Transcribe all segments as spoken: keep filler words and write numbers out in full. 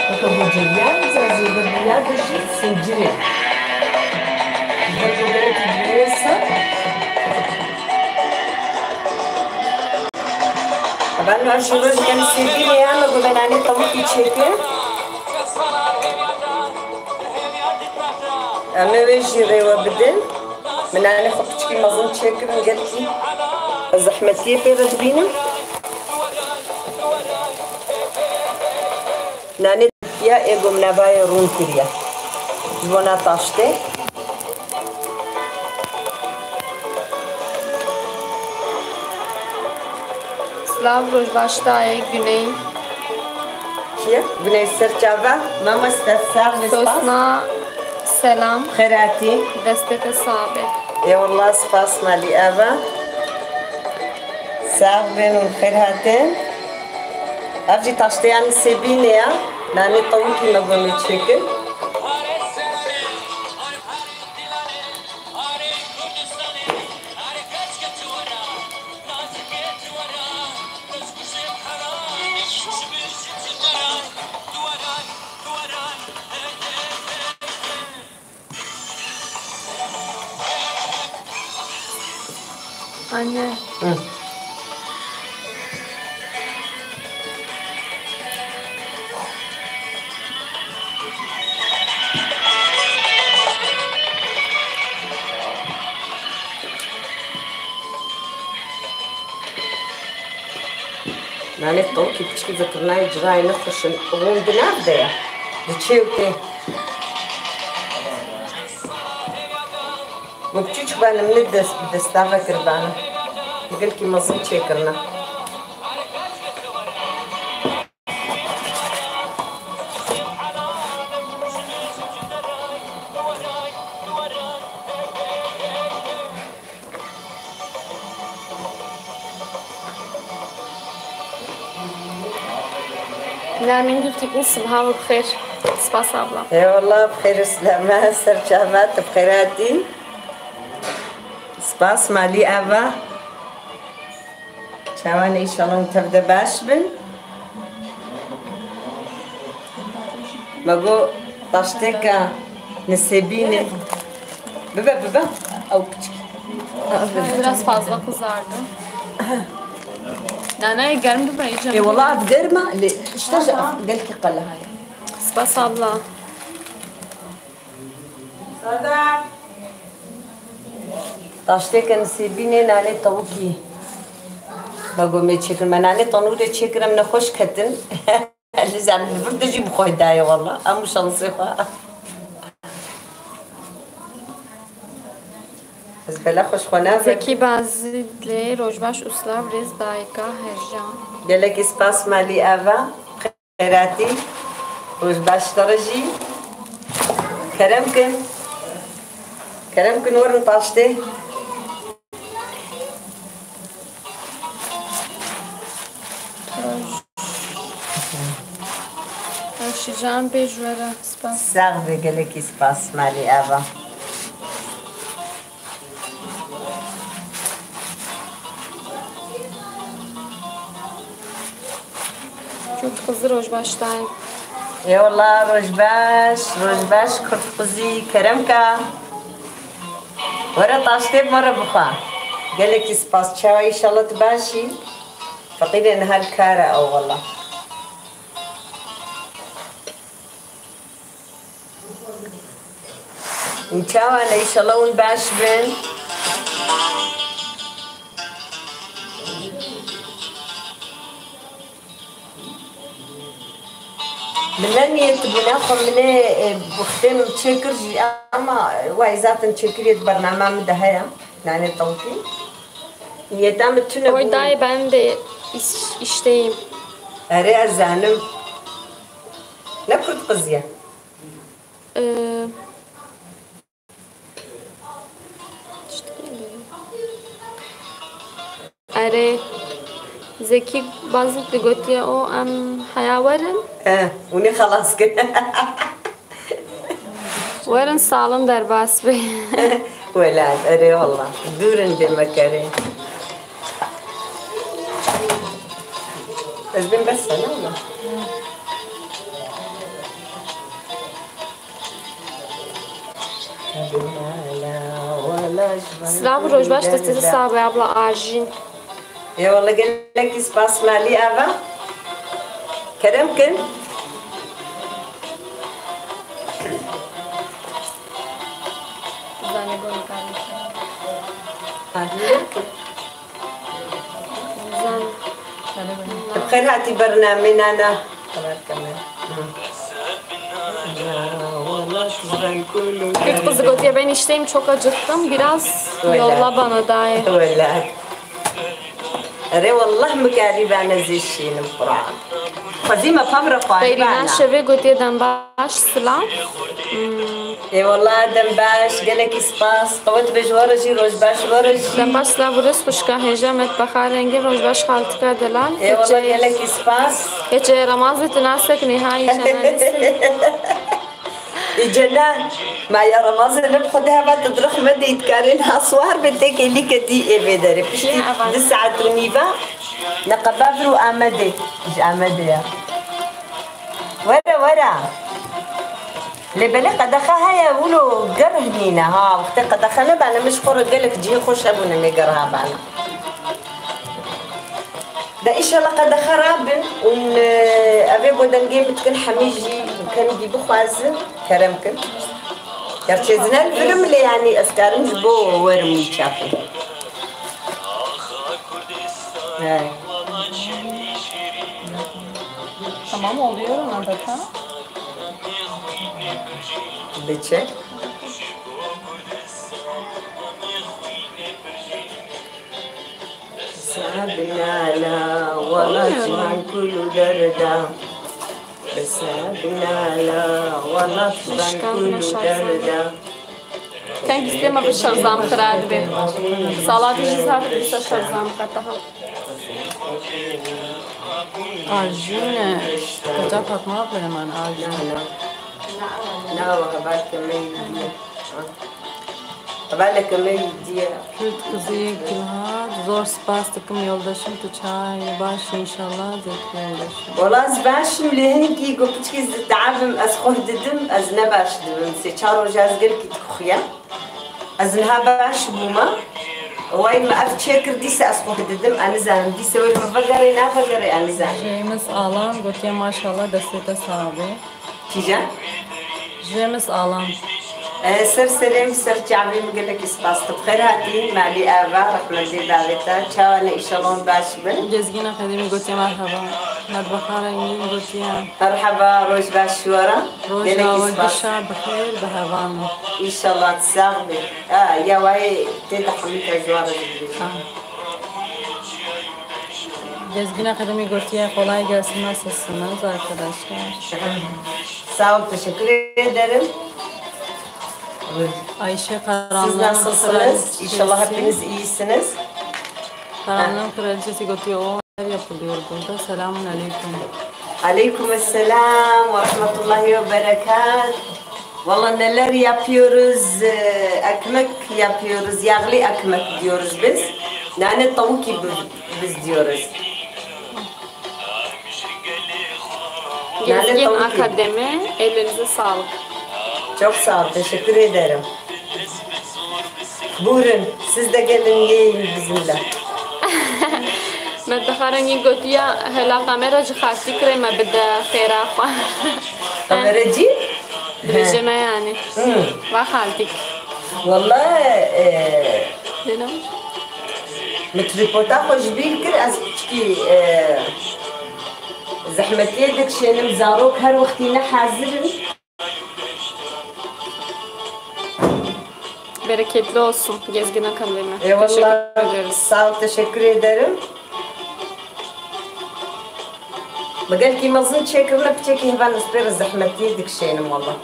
Weke goceriyar zazî bi bûya bijî zincirê. Ji ber ku gelekî dirêsa. Hevalno, ev jî rojek em sêbînê ya, me got me nanê tewikî çêkir. Em ê wê jî rêwe bidin. Min nanê xwe piçkî mezin çêkirin, gelkî ez zehmetiyê pê re dibînim. Nanê ya ê ku min navayê rûn kiriye. Ji bona taştê. Silav, roj baş dayê, Güney. Kî ye? Güney Serçava. Mamoste, sax be, spas. Sosna, selam. Xêr hatî. Destê te sax be. Ê wallah, spas malî ava. Sax bin û xêr hatin. Ev jî taştê yan sêbînê ya. Nanê tewikî me got me çêkir. Anne. Hı. Nanê tewkî piçkî zikirnayê cirayê nexweş in. Rûn di nav de ye. Di çê û tê. Min piçûçik bane min dest bi desta ve kiribane. Gelkî mezin çêkirine. Nermin Gültekin, sibaha we bi xêr. Spas abla. Eyvallah, bi xêr û selame, ser çava, tu bi xêr hatî. Spas, malî ava. Çawa ne, înşallah hûn tev de baş bin. Me got taştêka nisêbînê. Bibe, bibe. Ew piçik. Biraz fazla kızardı. Nane germ bibe iyice. E, wala ev germ e, lê işte gelkî qeleha ye. Spas abla. Taştêke nisêbînê nanê tewikî. Me got me çêkir, me nanê tenûrê çêkir, em nexweş ketin. Li zem li vir de jî bi xwe daye wala. Em û şansê xwe. Ez bela xwe ji xwe nakim. Zekî Bazîdlê, rojbaş û silav rêz dayika hejan. Gelekî spas malî ava. Xêratî, roj baş te re jî. Kerem kin. Kerem kin, werin taştê. Rojşîjan bê ji we re spas. Sax be, gelekî spas malî ava. Kurt Xizir, roj baş dayê. Ê wela, roj baş, roj baş Kurt Xizî, kerem ka. Were taştê bi me re bixwe. Gelekî spas. Çawa, înşallah tu baş î? Feqîrê niha li kar e ew wela. Hûn çawa ne? Înşallah hûn baş bin. Min ne niyet bûne xwe min ê, e, bi xitê min çêkir jî, ama way zaten çêkiriyê di bernama min de heye. Nanê tewkî. Niyeta min tune bû. Oy dayê, ben de iş-, işteyim. Erê, ez zanim. Ne ku diqiziye? Ee, Erê, Zekî Bazîk digotiye, o em heya werin. He, hûn ê xelas kin. Werin salon derbas be. Welat, erê wala. Dûr in dê me kerê. Ez bin bes sana ama. Silav û rojbaş, destê te sax be abla Ajîn. Ê wele gelekî spas malî ava. Kerem kin. Zane gon kardeşim. Zan. Bi xêr hatî bernamê nana. Xeber keme. Hı. Kırk kızı gotiye, ben işteyim, çok acıktım. Biraz yolla bana daye. Wele. Erê wallah mikarî bana zî şînim Quran. Xwezî me pevre xwarî Xeyrîna bana. Şevê gotiye, dem baş silav. Hmm. Ê wallah dem baş, gelekî spas. Qewet be ji we re jî, roj baş ji we re jî. Dem baş silav û rêz xwişka hêja Metbexa Rengîn, roj baş xaltika delal. Ê wallah gelekî spas. Keçê Ramazê tu naseknî ha îşana nîsî. Î cene, ma ya Ramazê ne bi xwe de heva tu dirix me de î dikarên ha siwar be têkê lîke dî ê vê derê. Piştî du saet û nîva neqeba vir û Amedê. Ji Amedê ya. Were, were. Lê belê qedexe heye wilo gerh nîne ha. Wextê qedexe nebane min ji xwe re gelek cihê xweş hebûne lê gerha bana. De înşallah qedexe rabin û, e, evê bo dengê min dikin hemî jî kengî bixwazin, kerem kin. Gerçi ez ne li vir im lê yanî ez karim ji bo werim wî çaxê. He. Tamam oluyor anadata. Biçe. Sabnala wala çiman kulu derda. Sabnala wala çiman kulu derda. Kengî stê me bi şerzam xira dibe. Sala dijî zaf dibise şerzam qeteha. Ajîn e. Koca Fatma abla hemen ajîn. Na, na. Na, wa heval kemeyî. Hevaleke me yî diye. Kürt kızı Gülhar, zor spas dikim yoldaşım, tu çay baş inşallah, Zekî yoldaşım. Wala ez baş im lê hinkî ku piçkî ez diteabim, ez xwe didim, ez ne baş dibim. Sê çar roja ez gelkî dixuya. Ez niha baş bûma. Way me ev çêkir dîse ez xwe didim, ez nizanim. Dîse wê me vegerê, navegerê, ez nizanim. James Alan gotiye maşallah, destê te sax be. Kîjan? James Alan. E, ser serê min, ser çavê min, gelekî spas. Tu bi xêr hatî, malî ava, rehmetê bavê te. Çawa ne, înşallah hûn baş bin. Gezgîna Qedimî gotiye merheba. Merhaba Rengîn gotiye. Merheba, roj baş ji we re. Roja we gişa bi xêr, bi heval. Înşallah tu sax bî. Ha, ya wayê tê de hemî te ji we re dibî. Ha. Gezgîna Qedimî gotiye kolay gelsin, nasılsınız arkadaşlar? Sağ ol, teşekkür ederim. Ayşe Karanlık. Siz nasılsınız? İnşallah hepiniz iyisiniz. Karanlığın kraliçesi gotiye o yapılıyor burada. Selamun aleyküm. Aleyküm selam ve rahmetullahi ve berekat. Valla neler yapıyoruz, e, ekmek yapıyoruz, yağlı ekmek diyoruz biz. Nane tavuk gibi biz diyoruz. Gezgin Akademi, elinize sağlık. Çok sağ ol, teşekkür ederim. Buyurun, siz de gelin yiyin bizimle. Metbexa Rengîn gotiya hela kamera ji xaltî kirê me bide xêra xwe. Kamera cî? Dibêje me yanî. Hı. Va xaltîk. Walla, e, Dêno? Min trîpota xwe ji bîr kir, ez piçkî, e, zehmetiyê dikişênim, zarok her wextî ne hazir in. Bereketli olsun Gezgin Akademi. Eyvallah. Teşekkür ederiz. Sağ ol, teşekkür ederim. Me gelkî mezin çêkirine, piçekî hevan ez pê re zehmetiyê dikişênim wela.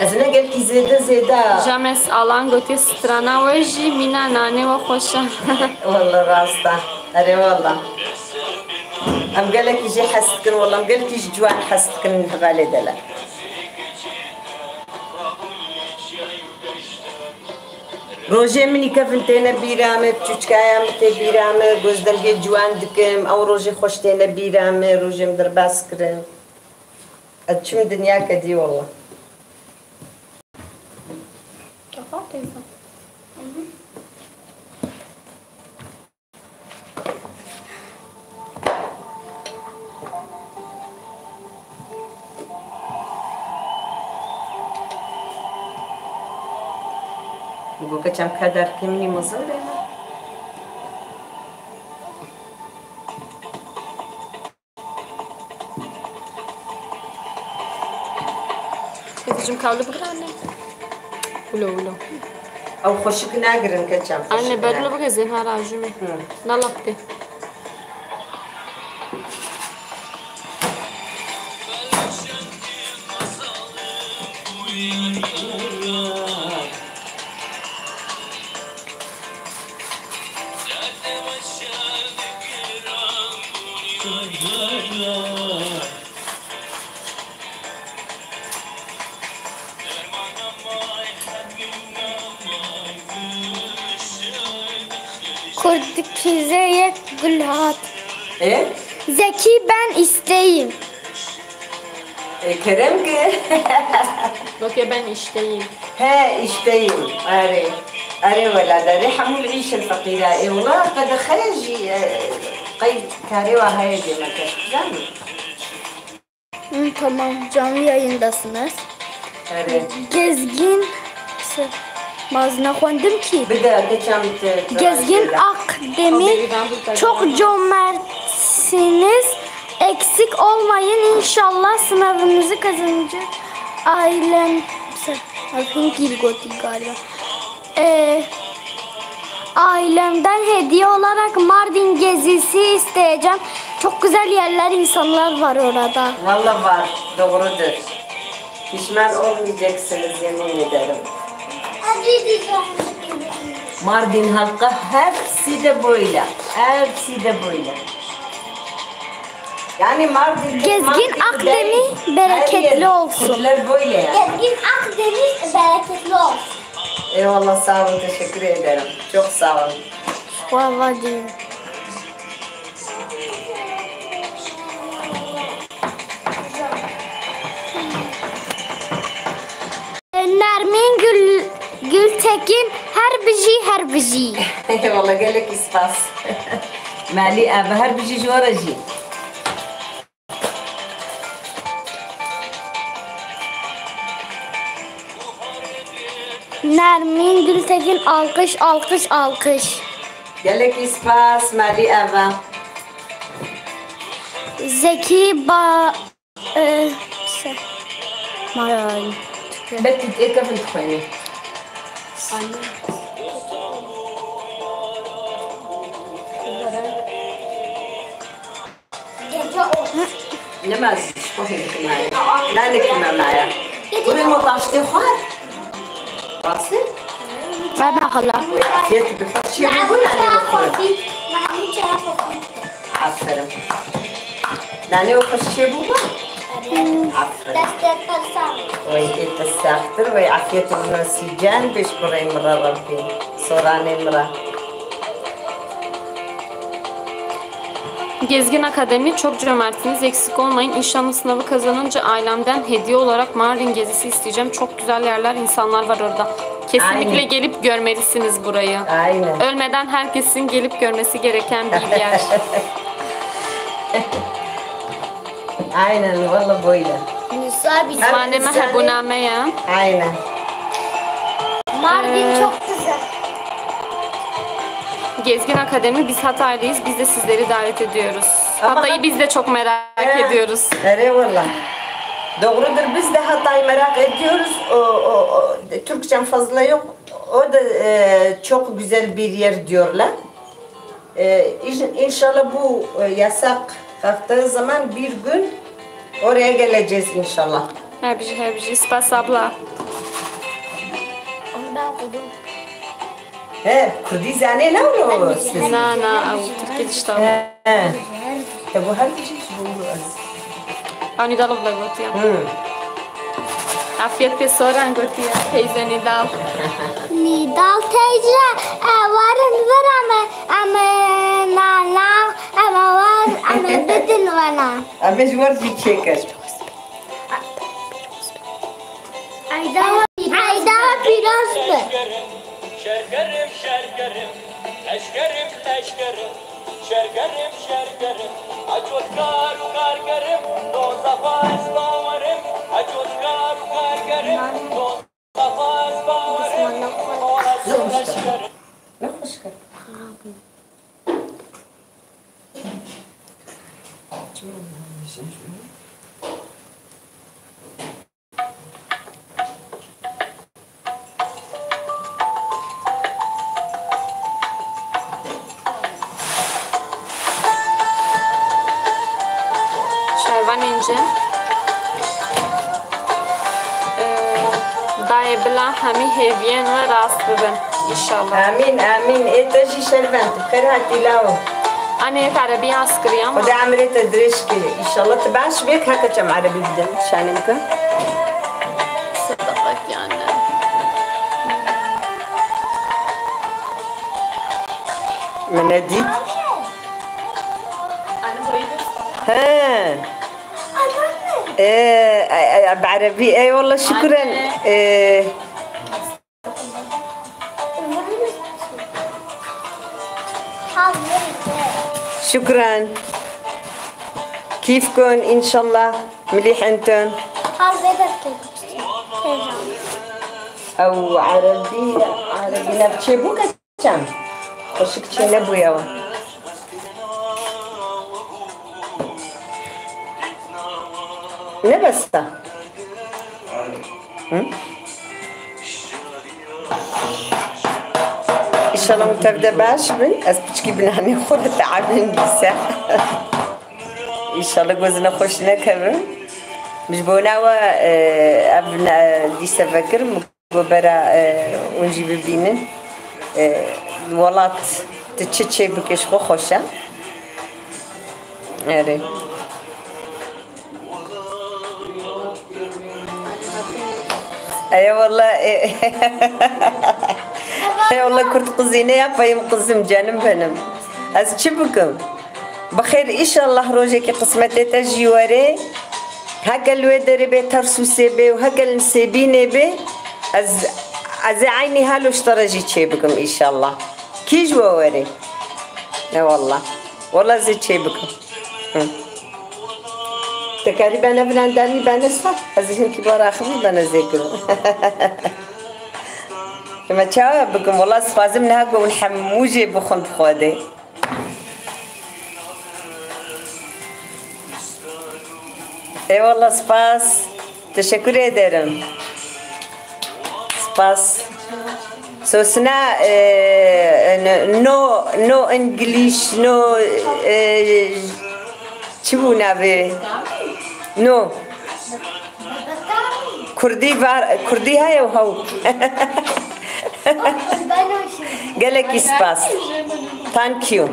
Ez ne gelkî zêde zêde. James Alan gotiye strana we jî mîna nanê we xweş e. Wela rast e. Erê wela. Em gelekî jê hez dikin wela. Em gelkî ji ciwan hez dikin hevalê dele. Rojê min î kevin têne bîra me, çûçkaya min tê bîra me, gözdergê ciwan dikim, ew rojê xweş têne bîra me, rojê min derbas kirin. Ez çim dinya kedî wela. Kapat teyze. Goke çem ka derkê min î mezin bêne. Kızıcım kavlu bırak anne. Ulo ulo. Ew xweşik nagirin keçan. Anne berlo bırak zehar acıme. Hı. Nalapte. Kurdkîze yek gul hat. E? Zekî ben isteyim. E, kerem ki. Bak ya ben işteyim. He, işteyim. Erê. Erê wela derê hemû li îşin feqîra. E, wela qedexe jî, e, qey karê wa heye dê me keş bizanî. Hı, tamam, canlı yayındasınız. Erê. Gezgin, se-, mazına xwendim ki. Bide, geçen te-, Gezgin Akdemir, çok cömertsiniz. Eksik olmayın, inşallah sınavınızı kazanacak. Ailem, se-, Hint dil gotik galiba. Ee, ailemden hediye olarak Mardin gezisi isteyeceğim. Çok güzel yerler, insanlar var orada. Valla var, doğrudur. Pişman olmayacaksınız, yemin ederim. Mardin halkı hepsi de böyle. Hepsi de böyle. Yani Mardin, Gezgin Mardin Akdemir, değil, bereketli her yer olsun. Kürtler böyle yani. Gezgin Akdemir, bereketli olsun. Eyvallah, sağ olun, teşekkür ederim. Çok sağ olun. Valla değil. Nermin Gül, Gültekin, her bijî, her bijî. Eyvallah, gelek spas. Malî ev, her bijî ji we re jî. Nermin Gültekin, alkış, alkış, alkış. Gelek spas, Malî Eva. Zeki Ba-, e, se-, Maral. Belkî tu ê kevin dixwînî. Nema ez ji xwe hêdikime. Nanikime me ya. Kurê me taştê xwar. Rastî? Baba xala. Afiyet bi xweş çê bû, nanê we xwar. Aferin. Nanê we xweş çê bû mu? Aferin. Destê te sax. Wey, ê te saxtir, wey, afiyet olsun Sîcan, pêş kurê min re Rebbî. Soranê min re. Gezgin Akademi, çok cömertsiniz, eksik olmayın. İnşallah sınavı kazanınca ailemden hediye olarak Mardin gezisi isteyeceğim. Çok güzel yerler, insanlar var orada. Kesinlikle Aynen. gelip görmelisiniz burayı. Aynen. Ölmeden herkesin gelip görmesi gereken bir yer. Aynen, valla böyle. Musa biz Her Zimanê me insan hebûna me ye. Aynen. Mardin Ee, çok güzel. Gezgin Akademi, biz Hataylıyız, biz de sizleri davet ediyoruz. Ama Hatay'ı biz de çok merak Evet. ediyoruz. Erê valla. Doğrudur, biz de Hatay merak ediyoruz. O, o, o, Türkçem fazla yok. O da, e, çok güzel bir yer diyorlar. Ee, inş- inşallah bu e, yasak kalktığı zaman bir gün oraya geleceğiz inşallah. Hebji, hebji, spas abla. Onu ben okudum. He, Kurdî zanê ne olo siz? Na, na, ew Tirkî dişta. He. Te bu her bir şey buldu az. Anî dalo bile gotiya. Hı. Afiyet pê soran gotiya. Teyze Nîdal. Nîdal teyze, e, warin vir em, em, e, nana, em, e, war, em, e, bidin wana. Em ê ji war jî çêkir. Eyda, eyda pîroz be. Şergerim, şergerim, eşkerim, eşkerim, şergerim, şergerim, ecotkar û kargerim, dozafa ez bawerim, ecotkar û kargerim, dozafa ez bawerim, ola ser eşkerim. Ne xweş kir. Şervan Înce. Ee, dayê bila hemî hêviyên we rast bibin. Înşallah. Amîn, amîn. Ê te jî Şervan, tu bi xêr hatî lawo. Anê, ev erebî askiriya ma. Xwedê emrê te dirêj kê. Înşallah tu baş bê, heke çem erebî bidin. Şanê bikin. Sedaqet yani. Min nedît. He. Ee, e, e, bi erebî. Eyvallah, şükran. Ee, Şükran. Keyf kun, înşallah. Milîh entun. Ew erebî, erebî navçê bû ke çem. Xweşik çê nebûye we. Ne bes e? Hı? Înşallah hûn tev de baş bin. Ez piçkî bi nanê xwe de teabîm dîse. Înşallah goz nexweş nekevim. Ji bona we, e, ev ne, dîse vekirim. Ku bera, e, hûn jî bibînin. E, welat tu çi çê bike ji xwe xweş e. Erê. Ey wallah, e, ey wallah kurt qizî ne ya peyim qizim, canım benim. Ez çi bikim? Bi xêr, înşallah rojekî qismetê te jî were. Heke li wê derê bê Tersûsê bê û heke li Sêbînê bê, ez, ez ê eynî halo ji te re jî çê bikim înşallah. Kî ji we were? Ne wallah. Wallah ez ê çê bikim. Hı. Te karî bene vinendanî bene sa, ez ê hinkî bara axivî bene zêkirim. Me çawa bikim? Wallah ez xwazim niha ku hûn hemû jê bixwin bi Xwedê. Eyvallah, spas. Teşekkür ederim. Spas. Sosna, e, n-, no, no English, no, e, çi bû navê? No. Kurdî var, Kurdî heye û hew. Gelekî spas. Thank you.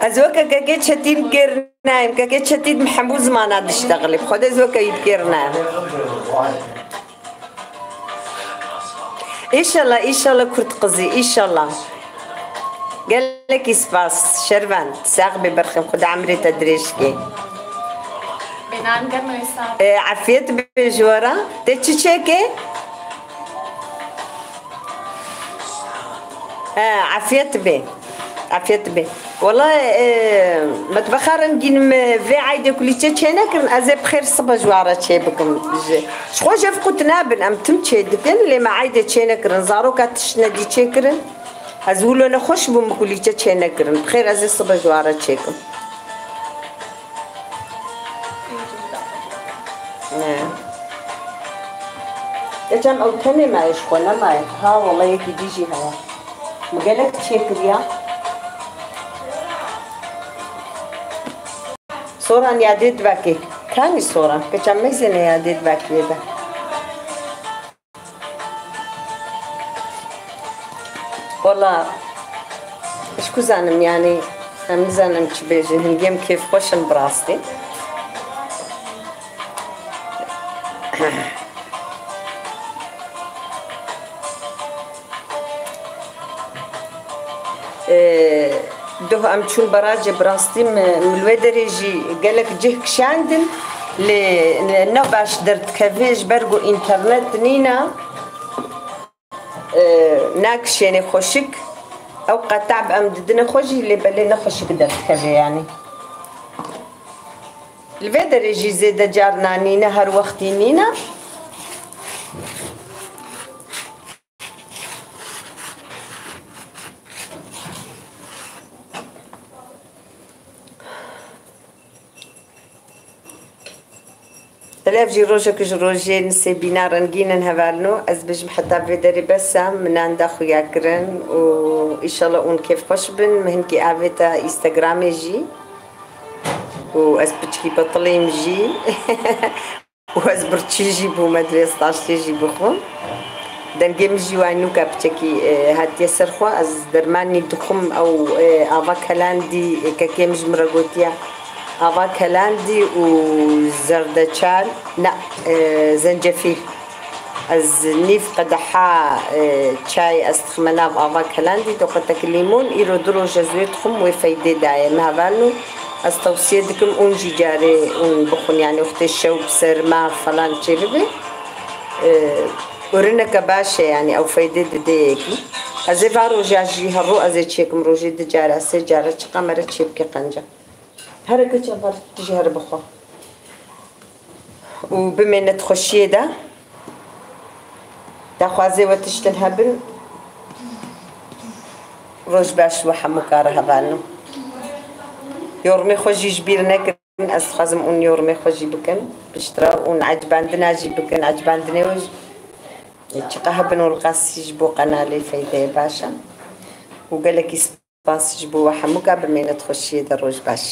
Ez weke kekê Çetîn kêr nayêm. Kekê Çetîn bi hemû zimana diştexilî. Bi Xwedê ez weke wî kêr nayêm. Înşallah, înşallah kurt qizî, înşallah. Gelekî spas, şervend, sax bê berxem, Xuda emrê te dirêj kê. Bênan germ wê sar. E, afiyet bê ji we re. Te çi çêkê? He, afiyet bê. Afiyet bê. Wela, e, metbexa rengîn me vê eydê kulîçe çê nekirin, ez ê bi xêr sibe ji wan re çê bikim. Ji, ji xwe jevqût nabin, em tim çê dikin, lê me eydê çê nekirin. Zaroka tiştine dî çê kirin. Ez wilo nexweş bûm, kulîçe çê nekirin. Bi xêr ez ê sibe ji wan re çê kim. Ne. Geçen ew tenê me ji xwe nemaye. Ha, wela yekî dî jî heye. Gelek çêkiriya. Soran yadê divekê. Kanî Soran? Keça meyzêne yadê divekê de. Wala, ez ku zanim, yani, em nizanim çi bêjin, hingê em kêfxweş in bi rastî. Ee, Doh em çûn barajê, bi rastî min, min li wê derê jî gelek cih kişandin, lê ne baş derdikeve ji ber ku înternet nîne, e, nakişênê xweşik. Ew qete'b em didine xwe jî, lê belê ne xweşik derdikeve, yanî. Li vê derê jî zêde carna nîne, her wextî nîne. Belê ev jî rojek ji rojên sêbîna rengîn in hevalno. Ez bêjim heta vê derê bes e, min enda xuya kirin û îşallah hûn kêfxweş bin. Min hinkî avête Instagramê jî û ez piçkî betilîm jî. Û ez birçî jî bûme, divê ez taştê jî bixwim. Dengê min jî way nûka piçekî, e, hatiye ser xwe. Ez dermanî dixwim, ew, e, ava kelandî, e, kekê min ji min re gotiye, ava kelandî û zerdeçal, ne, e, zencefîl. Ez nîv qedeha, e, çay ez dixime nav ava kelandî, doqetek lîmon, îro du roj ez wê dixwim, wê feydê daye. Min hevalno, ez tewsiye dikim, hûn jî carê hûn bixwin, yanî wextê şew bi serma falan çêbibe. E, Ûrineke baş e, yanî ew feydê dide yekî. Ez ê va roja jî her ro ez ê çêkim, rojê du cara, sê cara çiqa mere çêbike qenca. Here keça ver tu jî here bixwe. Û bimêne di xweşiyê de. Daxwazê we tiştin hebin. Roj baş we hemû kare hevalno. Yormê xwe jî ji bîr nekin. Ez dixwazim hûn yormê xwe jî bikin. Piştre hûn ecibandina jî bikin. Ecibandinê we jî çiqa hebin û li qasî ji bo qenalê feydeyê baş e. Û gelekî spas ji bo we hemû ka bimêne di xweşiyê de, roj baş.